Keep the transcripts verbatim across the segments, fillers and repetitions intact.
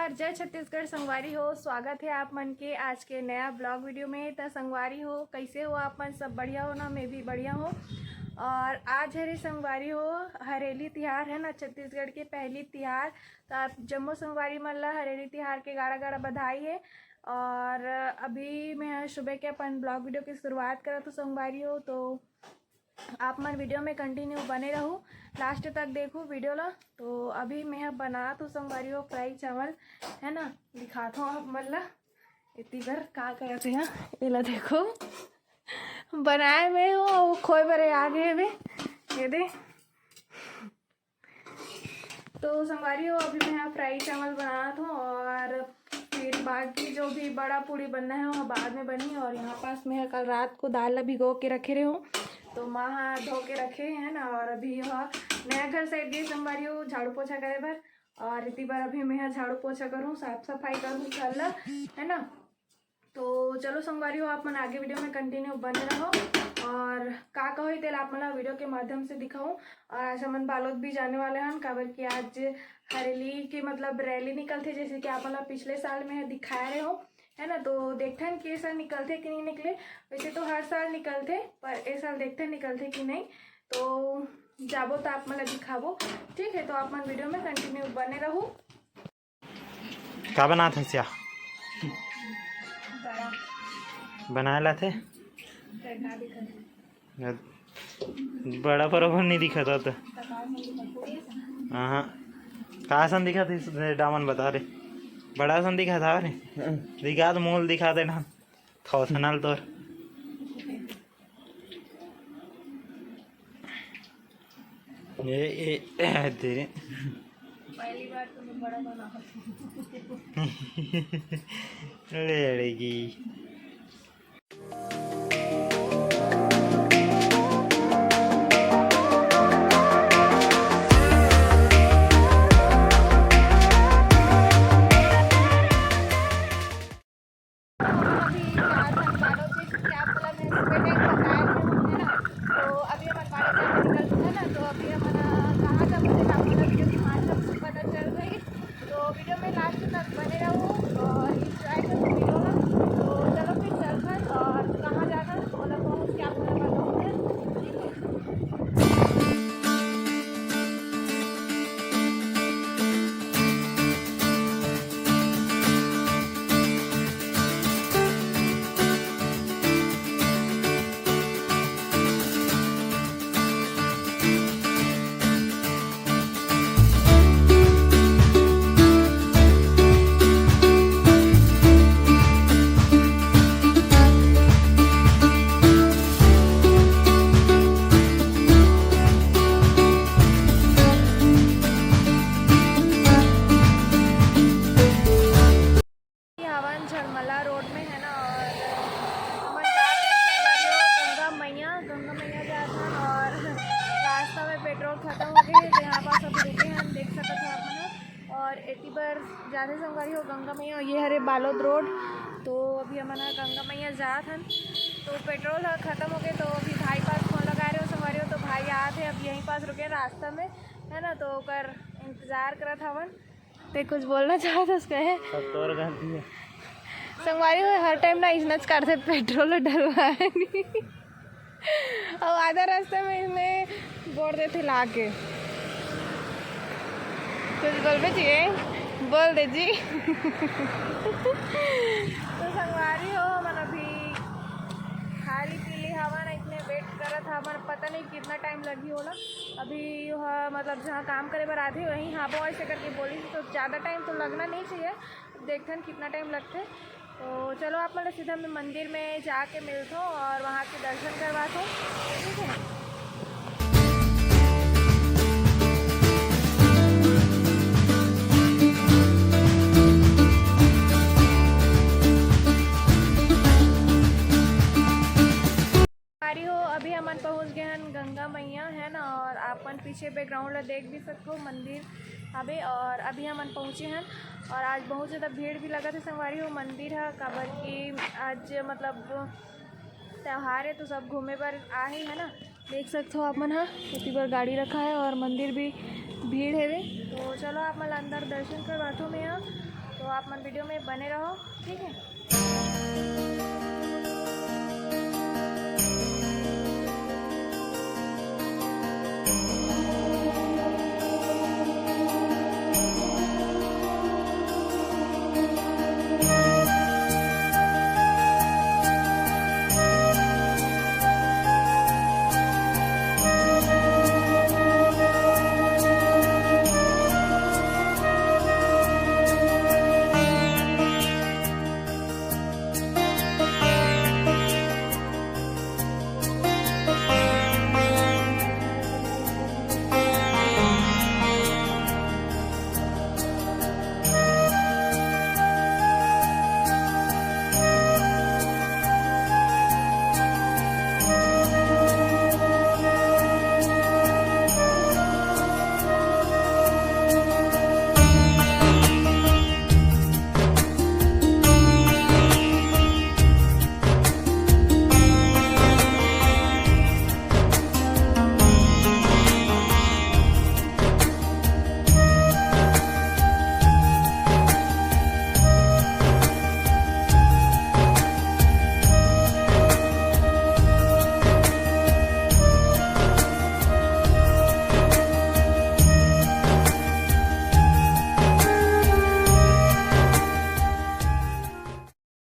और जय छत्तीसगढ़ संगवारी हो, स्वागत है आप मन के आज के नया ब्लॉग वीडियो में। त संगवारी हो, कैसे हो आप मन? सब बढ़िया हो ना? मैं भी बढ़िया हूँ। और आज हरे संगवारी हो, हरेली तिहार है ना, छत्तीसगढ़ के पहली तिहार। तो आप जम्मो संगवारी मन ला हरेली तिहार के गाड़ा गाड़ा बधाई है। और अभी मैं सुबह के अपन ब्लॉग वीडियो की शुरुआत करत हूँ संगवारी हो, तो आप मन वीडियो में कंटिन्यू बने रहू, लास्ट तक देखू वीडियो ला। तो अभी मैं बनात हूँ संगवारी हो फ्राई चावल, है ना, दिखात हूँ आप मन ला। इतनी बार का करत है, एला देखो, बनाए में हो, वो खोए बरे आ गए भी, ये दे। तो संगवारी हो, अभी मैं फ्राई चावल बनात हूँ और फिर बाकी जो भी बड़ा पूड़ी बनना है वो बाद में बनी। और यहाँ पास मैं कल रात को दाल ला भिगो के रखे रहे हूँ, तो माँ हाथ धो के रखे है ना। और अभी यह नया घर साइड गई संगवारी हो झाड़ू पोछा करे बर, और इतनी बार अभी मैं झाड़ू पोछा करूँ, साफ सफाई करूँ घर ला, है ना। तो चलो संगवारी हो, आप मन आगे वीडियो में कंटिन्यू बने रहो। और का कहो तेला आप मन ला वीडियो के माध्यम से दिखाऊं। और आज हमन बालोद भी जाने वाले हन, काबर कि आज हरेली के मतलब रैली निकलथे, जैसे कि आप मन ला पिछले साल में दिखाए रहे हो, है ना। तो देखथन कि ऐसा निकलथे कि नहीं निकले, वैसे तो हर साल निकलथे, पर ए साल देखथन निकलथे कि नहीं। तो जाबो तो आप मन ला दिखाबो, ठीक है। तो आप मन वीडियो में कंटिन्यू बने रहू। का बनात हस या? बनाए लाथे? बड़ा बरोबर नहीं दिखत हो तो। हाँ, का सन दिखत हे डामन बता रे। बड़ा सन दिखत हवे रे। दिखा तो मोल दिखा दे ना। थोथनल तोर। ये, ये, ए, तेरे। पहली बार तो मैं बड़ा बना। अरे, अड़ेगी। अभी चार घंटा लो थे, क्योंकि आप बोला मैं सुबह टाइम बताए थे, है ना। तो अभी हम बारह बजे निकल गए ना, तो अभी हम, अ, कहाँ जाबो, तो आप बोला वीडियो के माध्यम से पता चल रही। तो वीडियो में लास्ट तक बने रहो और एंजॉय करो वीडियो में। तो चलो फिर चलथन और कहाँ जाना, बोला पहुँच के आप बोला बताऊँगा। हवन झड़मला रोड में, है ना। और हमन जात हन संगवारी हो गंगा मैया, गंगा मैया जात हन। और रास्ता में पेट्रोल खत्म हो गए, तो यहाँ पास अभी रुके हैं, देख सकत हो आप मन। और एती बर जाते संगवारी हो गंगा मैया, ये हरे बालोद रोड। तो अभी हमन ह गंगा मैया जात हन, तो पेट्रोल ह खत्म हो गए, तो अभी भाई पास फोन लगा रहे हो संगवारी हो, तो भाई आत है, अब यहीं पास रुके रास्ता में, है ना। तो ओकर इंतजार करत हवन। ते कुछ बोलना चाहत हस कहे? सब तोर गलती है। संगवारी हो, हर टाइम ना इसनच करथे, पेट्रोल डलवाए नहीं। और आधा रास्ता में इसने बोर देथे लाके। कुछ बोलबे जी? बोल दे जी। तो संगवारी हो, हमन अभी खाली पीली हवा ना, इतने वेट करत हवन, पता नहीं कितना टाइम लगी होला। अभी वह मतलब जहाँ काम करे बर आथे वहीं हाबो ऐसे करके बोली, तो ज़्यादा टाइम तो लगना नहीं चाहिए। देखथन कितना टाइम लगथे। तो चलो आप मन सीधा मैं मंदिर में जाके मिलथो और वहाँ के दर्शन करवाथो, ठीक है। संगवारी हो, अभी हमन पहुँच गए हन गंगा मैया, है ना। और आप मन पीछे बैकग्राउंड ला देख भी सकते हो, मंदिर हवे। और अभी हमन पहुँचे हन और आज बहुत ज़्यादा भीड़ भी लगत है संगवारी हो मंदिर ह, काबर कि आज मतलब त्यौहार है, तो सब घूमे बर आहे, है ना। देख सकते हो आप मन ह, एती बर गाड़ी रखा है और मंदिर भी भीड़ हेवे। तो चलो आप मन ला अंदर दर्शन करवाथो मैं यहाँ। तो आप मन वीडियो में बने रहो, ठीक है।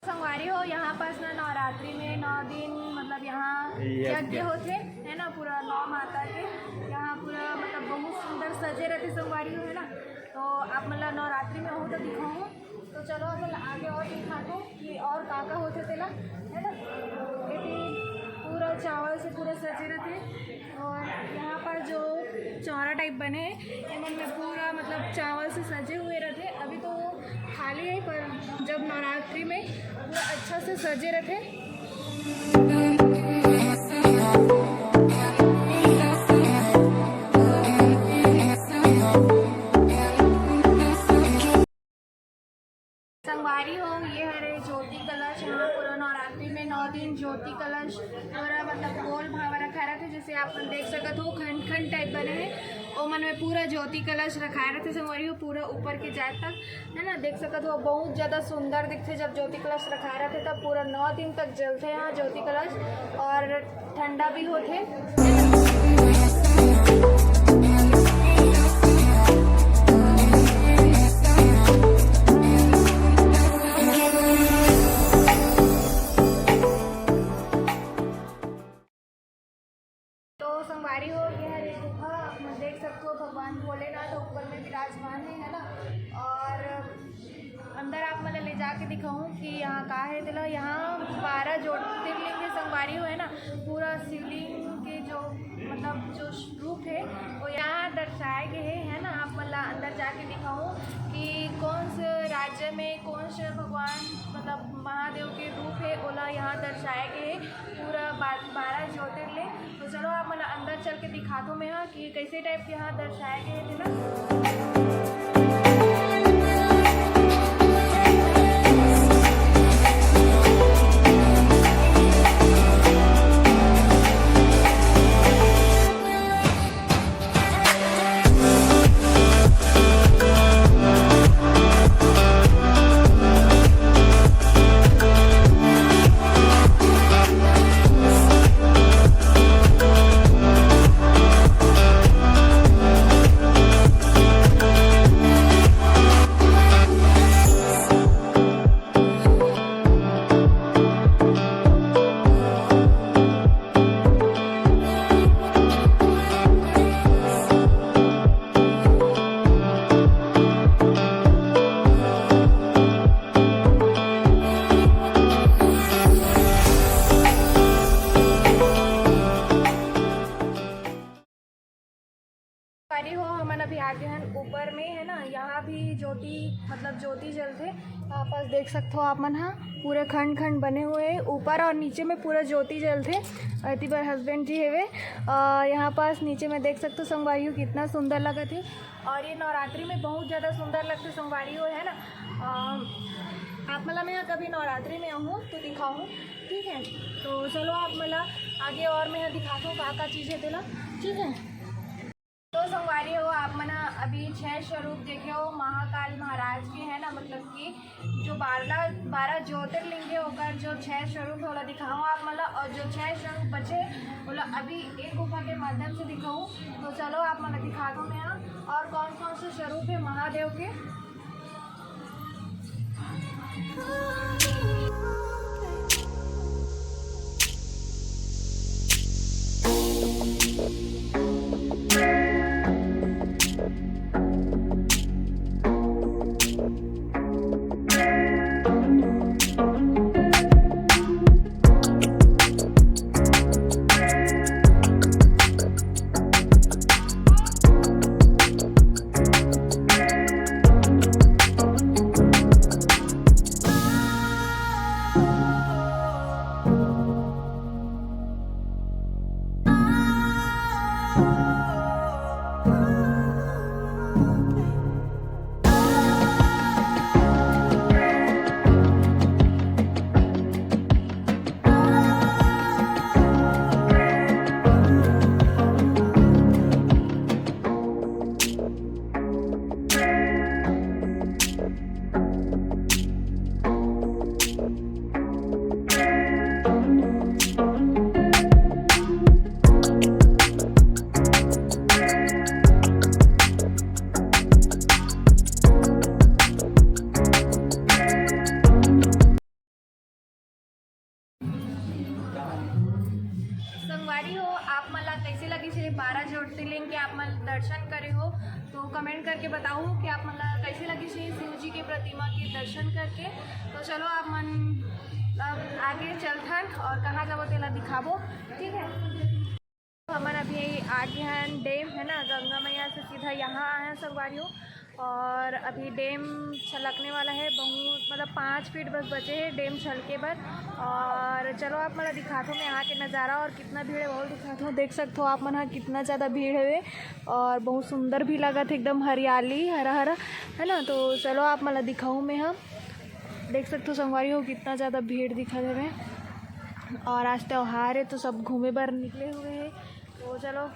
संगवारी हो, यहाँ पास ना नवरात्रि में नौ दिन, मतलब, यहाँ यज्ञ। यज्ञ होथे, है ना, पूरा नौ माता के। यहाँ पूरा, मतलब, बहुत सुंदर सजे रहिथे संगवारी हो, है ना। तो आप, मतलब, नवरात्रि में हो तो दिखाऊँ। तो चलो, अपन आगे और दिखाते हैं कि और का का होथे तेला, है ना। एती पूरा चावल से पूरा सजे रहिथे। और यहाँ पर जो चौरा टाइप बने हे, एमन में पूरा, मतलब, चावल से सजे हुए रहिथे। अभी तो खाली है, पर जब नवरात्रि में पूरा अच्छा से सजे रहिथे। संगवारी हो, ये हरे ज्योति कलश। यहाँ पूरा नवरात्रि में नौ दिन ज्योति कलश पूरा, मतलब, गोल भाव रखा रहिथे। जैसे आप मन देख सकत हो, खंड खंड टाइप बने हे, ओमन में पूरा ज्योति कलश रखाए रहिथे संगवारी हो, पूरा ऊपर के जात तक, है ना। देख सकत हो, बहुत ज़्यादा सुंदर दिखथे। जब ज्योति कलश रखाए रहिथे, तब पूरा नौ दिन तक जलथे यहाँ ज्योति कलश। और ठंडा भी होथे। तो संगवारी हो, ये हरे गुफा, आप मन देख सकते हो, भगवान भोलेनाथ ऊपर में विराजमान है, है ना। और अंदर आप मन ला ले जाके दिखाऊं कि यहाँ का है तेला। यहाँ बारह ज्योतिर्लिंग के संगवारी हो, है ना, पूरा शिवलिंग के जो, मतलब, जो रूप है, वो यहाँ दर्शाए गए है, है ना। आप मन ला अंदर जाके दिखाऊं कि कौन से राज्य में कौन से भगवान, मतलब, महादेव के रूप है, ओला यहाँ दर्शाए गए है। पूरा बा-, बारह ज्योतिर्लिंग। तो चलो, आप मन ला अंदर चल के दिखाथों मैं, हाँ, कि कैसे टाइप के यहाँ दर्शाए गए हे तेला। संगवारी हो, हमन अभी आ गए हन ऊपर में, है ना। यहाँ भी ज्योति, मतलब, ज्योति जलथे। यहाँ पास देख सकते हो आप मन, हाँ, पूरे खंड खंड बने हुए हैं ऊपर और नीचे में, पूरा ज्योति जलथे। एती बर हस्बैंड जी हेवे। अ, यहाँ पास नीचे में देख सकते हो संगवारी हो, कितना सुंदर लगत हे। और ये नवरात्रि में बहुत ज़्यादा सुंदर लगथे संगवारी हो, है ना। अ, आप मन ला मैं कभी नवरात्रि में आहूँ तो दिखाहूँ, ठीक है। तो चलो, आप मन ला आगे और मैं दिखाथों का का चीज़ है तेला, ठीक है। तो संगवारी हो, आप मन अभी छह स्वरूप देखे हो महाकाल महाराज के, है ना, मतलब, कि जो बारह बारह ज्योतिर्लिंग हे, ओकर जो छह स्वरूप हे, ओला दिखाऊँ आप मन ला, और जो छह स्वरूप बचे, ओला अभी एक गुफा के माध्यम से दिखाऊँ। तो चलो, आप मन ला दिखा दो मैं यहाँ, और कौन कौन से स्वरूप हे महादेव के। संगवारी हो, आप मन ला कैसे लगिस हे बारह ज्योतिर्लिंग के आप मन दर्शन करे हो, तो कमेंट करके बताओ कि आप मन ला कैसे लगिस हे शिव जी के प्रतिमा के दर्शन करके। तो चलो, आप मन अब आगे चलथन और कहाँ जाबो, तेला दिखाबो, ठीक है। हमन अभी आगे हन डैम, है ना, गंगा मैया से सीधा यहाँ आए हैं संगवारी हो। और अभी डैम छलकने वाला है, बहुत, मतलब, पाँच फीट बस बचे हैं डैम छलके बर। और चलो, आप मन ला दिखात हूँ मैं यहाँ के नज़ारा और कितना भीड़ है, वो दिखात हूँ। देख सकते हो आप मन, हाँ, कितना ज़्यादा भीड़ है और बहुत सुंदर भी लगत है, एकदम हरियाली, हरा हरा, है ना। तो चलो, आप मन ला दिखाऊँ मैं, हाँ। देख सकते हो संगवारी हो, कितना ज़्यादा भीड़ दिखत हवे। और आज त्योहार है, तो सब घूमे बर निकले हुए हैं। तो चलो,